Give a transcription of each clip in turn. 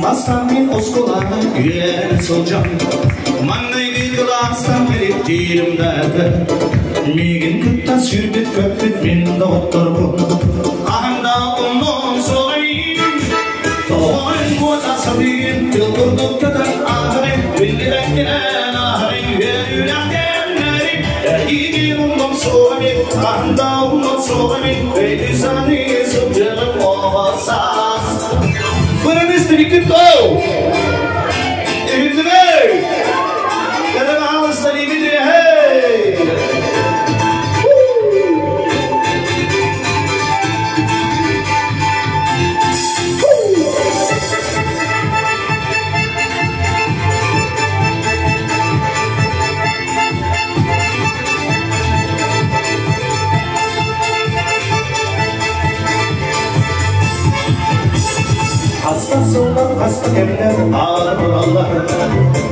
Бастаан мин оскуолаҕа үөрэнэ сылдьан, маҥнайгы кылаастан бэриттиирим да этэ. Миигин кытта сүүрбүт-көппүт мин доҕотторбун хаһан да умнуом суоҕа миигин. Тоҕой куота сатыыр, тыл курдук көтөн ааһарым, биллибэккинэн ааһарым, үөрүүлээх кэмнэрим. Эйигин умнуом суоҕа мин, хаһан да умнуом суоҕа мин, өйдүү-саныы сылдьарым оҕо саас. Вынырныстыбиккин Иһиллибэй! Кэлэн аалыстарыыбыт үөһэй! Хаста сыллар, хаста кэмнэр аара тураллар.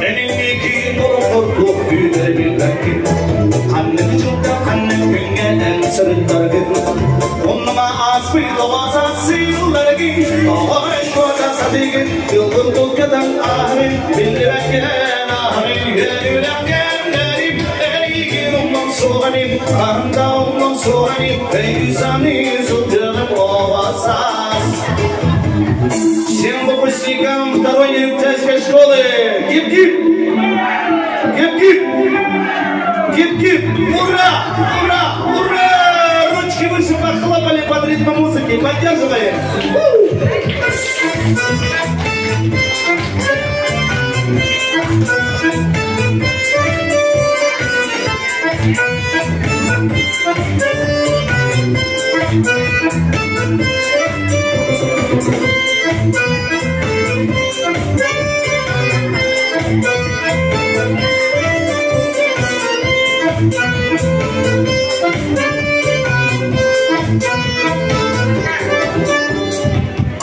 Энинники олоххор туох күүтэрэ билбэккин. Ханнык дьылга, ханнык күҥҥэ эн сырыттаргын. Оннума ааспыт оҕо сылларгын, тоҕо эн куота сатыыгын, тылгын тулкатан ааһарын, биллибэккинэн ааһарын, үөрүүлээх кэмнэрим, эйигин умнуом суоҕа мин, хаһан да умнуом суоҕа мин, өйдүү-саныы сылдьыаҕым оҕо саас. Всем выпускникам второй нерюнгрийской школы! Гип-гип! Гип-гип! Гип-гип! Ура! Ура! Ура! Ручки выше похлопали под ритм музыки. Поддерживаем!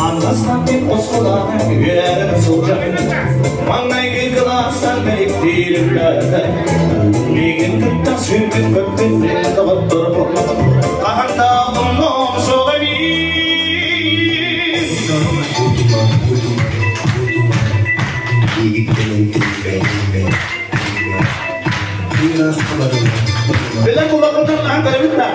Андастан мен осколаҕа үөрэнэ сылдьабын. Маҥнайгы кылаастан бэриктиирим бэртэ. Миигин кытта сүүрбүт-көппүт мин доҕотторбун. Хаһан да умнуом суоҕа эбиит. Билэн буллаххытын аһан көрөбүт да.